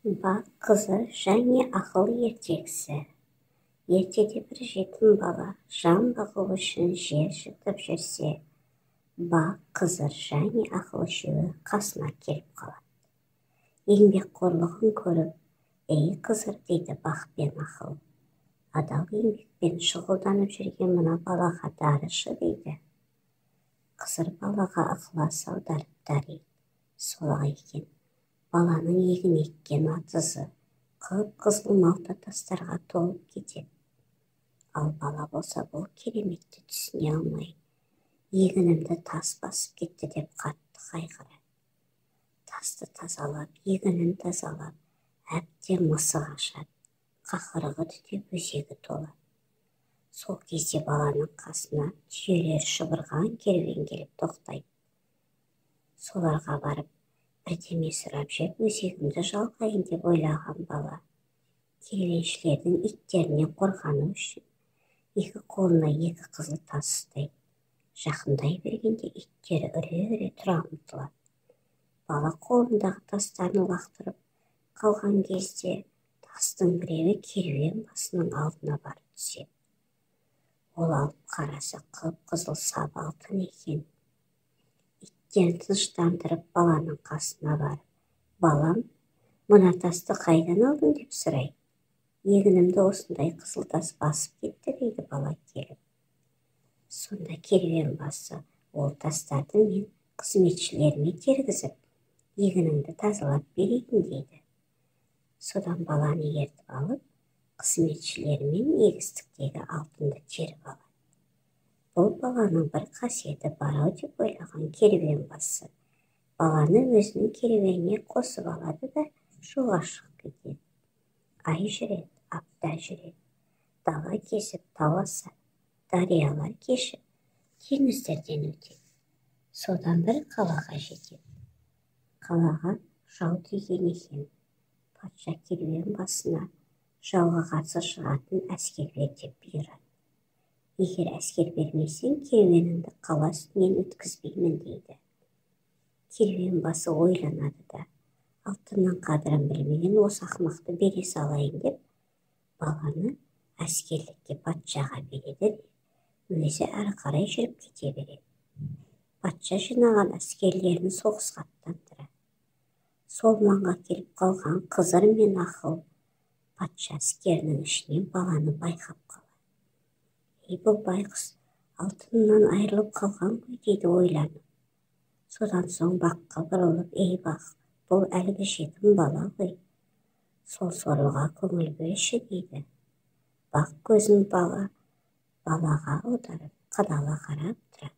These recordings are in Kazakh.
Бақ, Қызыр және Ақыл ертегісі. Ертеде бір жетім бала жан бағу үшін жер жыртып жүрсе, Бақ, Қызыр және Ақыл үшеуі қасына келіп қалады. Еңбекқорлығын көріп, «Ей, Қызыр, – дейді Бақ пен Ақыл, – адал еңбекпен шұғылданып жүрген мына балаға дарышы», – дейді. Қызыр балаға ықылас аударып дариды. Сол-ақ екен, баланың егін еккен атызы қып-қызыл малта тастарға толып кетеді. Ал бала болса, бұл кереметті түсіне алмай, «Егінімді тас басып кетті», – деп қатты қайғырады. Тасты тазалап, егінін тазалап, әбден мысы қашады, қақырығы түтеп, өзегі толады. Сол кезде баланың қасына түйелері шұбырған керуен келіп тоқтайды. Соларға барып, бірдеме сұрап жеп, өзегімді жалғайын деп ойлаған бала керуеншілердің иттерінен қорғану үшін екі қолына екі қызыл тас ұстайды. Жақындай бергенде иттері үре-үре тұра ұмтылады. Бала қолындағы тастарын лақтырып қалған кезде тастың біреуі керуен басының алдына барып түседі. Ол алып қараса, қып-қызыл сап алтын екен. Иттерін тыныштандырып, баланың қасына барып, «Балам, мына тасты қайдан алдың?» – деп сұрайды. «Егінімді осындай қызыл тас басып кетті», – дейді бала келіп. Сонда керуен басы: «Ол тастарды мен қызметшілеріме тергізіп, егініңді тазалап берейін», – дейді. Содан баланы ертіп алып, қызметшілерімен егістіктегі алтынды теріп алады. Бұл баланың бір қасиеті бар-ау деп ойлаған керуен басы баланы өзінің керуеніне қосып алады да, жолға шығып кетеді. Ай жүреді, апта жүреді, дала кесіп, тау асады, дариялар кешіп, теңіздерден өтеді. Содан бір қалаға жетеді. Қалаға жау тиген екен. Патша керуен басына жауға қарсы шығатын әскер бер деп бұйырады. «Егер әскер бермесең, керуеніңді қала үстінен өткізбеймін», – дейді. Керуен басы ойланады да, алтынның қадірін білмеген осы ақымақты бере салайын деп, баланы әскерлікке патшаға береді де, өзі әрі қарай жүріп кете береді. Патша жинаған әскерлерін соғысқа аттандырады. Сол маңға келіп қалған Қызыр мен Ақыл патша әскерінің ішінен баланы байқап қалады. «Ей, бұл байғұс алтынынан айырылып қалған ғой», – дейді ойланып. Содан соң Баққа бұрылып: «Ей, Бақ, бұл әлгі жетім бала ғой, сол сорлыға көңіл бөлші», – дейді. Бақ көзін балаға аударып, қадала қарап тұрады.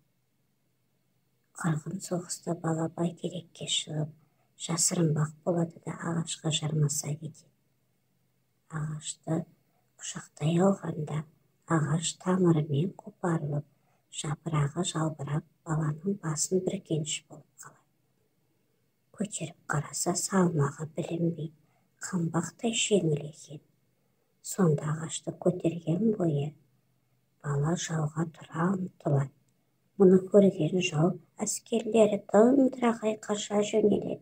Қырғын соғыста бала бәйтерекке шығып жасырынбақ болады да, ағашқа жармаса кетеді. Ағашты құшақтай алғанда, ағаш тамырымен қопарылып, жапырағы жалбырап, баланың басын бүркеніш болып қалады. Көтеріп қараса, салмағы білінбей, қаңбақтай жеңіл екен. Сонда ағашты көтерген бойы бала жауға тұра ұмтылады. Мұны көрген жау әскерлері тым-тырақай қаша жөнеледі.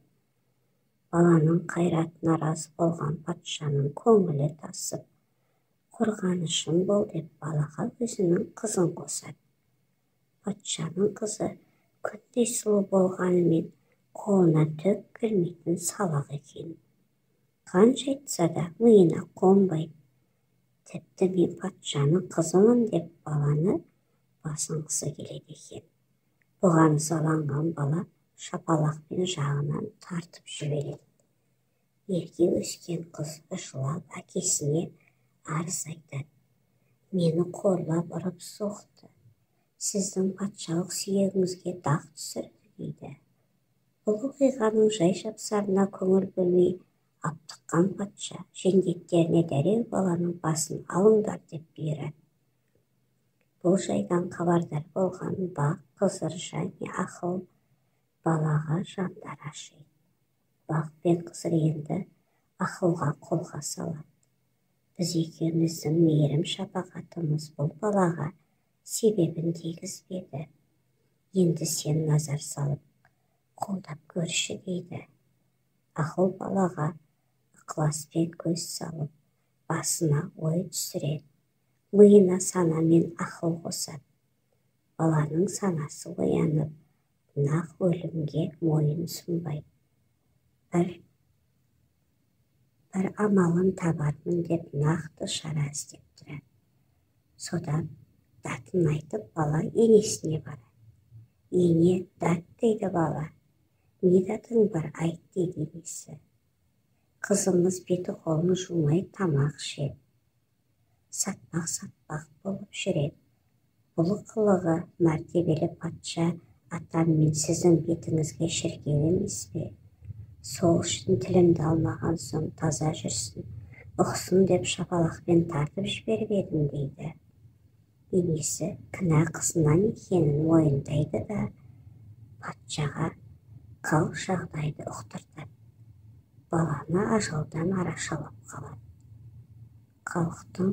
Баланың қайратына разы болған патшаның көңілі тасып, «Қорғанышым бол», – деп балаға өзінің қызын қосады. Патшаның қызы күндей сұлу болғанымен, қолынан түк келмейтін салақ екен. Қанша айтса да, миына қонбайды. Тіпті «Мен патшаның қызымын» деп баланы басынғысы келеді екен. Бұған ызаланған бала шапалақпен жағынан тартып жібереді. Ерке өскен қыз жылап, әкесіне арыз айтады: «Мені қорлап, ұрып соқты, сіздің патшалық сүйегіңізге дақ түсірді», – дейді. Бұл оқиғаның жай-жапсарына көңіл бөлмей аптыққан патша жендеттеріне дереу баланың басын алыңдар деп бұйырады. Бұл жайдан хабардар болған Бақ, Қызыр және Ақыл балаға жандары ашиды. Бақ пен Қызыр енді Ақылға қолға салады: «Біз екеуміздің мейірім-шапағатымыз бұл балаға себебін тигізбеді. Енді сен назар салып, қолдап көрші», – дейді. Ақыл балаға Ықыласпен көз салып, басына ой түсіреді, миына сана мен ақыл қосады. Баланың санасы оянып, нақ өлімге мойын ұсынбайды. Бір амалын табармын деп нақты шара іздеп тұрады. Содан датын айтып, бала енесіне барады. «Ене, дат», – дейді бала. «Не датың бар, айт», – дейді енесі. «Қызымыз беті-қолын жумай тамақ ішеді. Сатпақ-сатпақ болып жүреді. Бұл қылығы мәртебелі патша атам мен сіздің бетіңізге шіркеу емес пе? Сол үшін тілімді алмаған соң таза жүрсін, ұқсын деп шапалақпен тартып жіберіп едім», – дейді. Енесі кінә қызынан екенін мойындайды да, патшаға қал жағдайды ұқтыртады. Баланы ажалдан арашалап қалады. Халықтың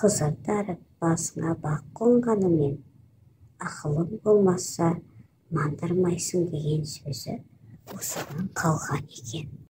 «Қызыр дарып, басыңа бақ қонғанымен, ақылың болмаса, мандырмайсың» деген сөзі осыдан қалған екен.